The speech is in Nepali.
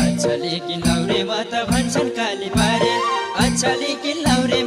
अछली कि लौरे म त भन्छन् काली पारे अछली कि लौरे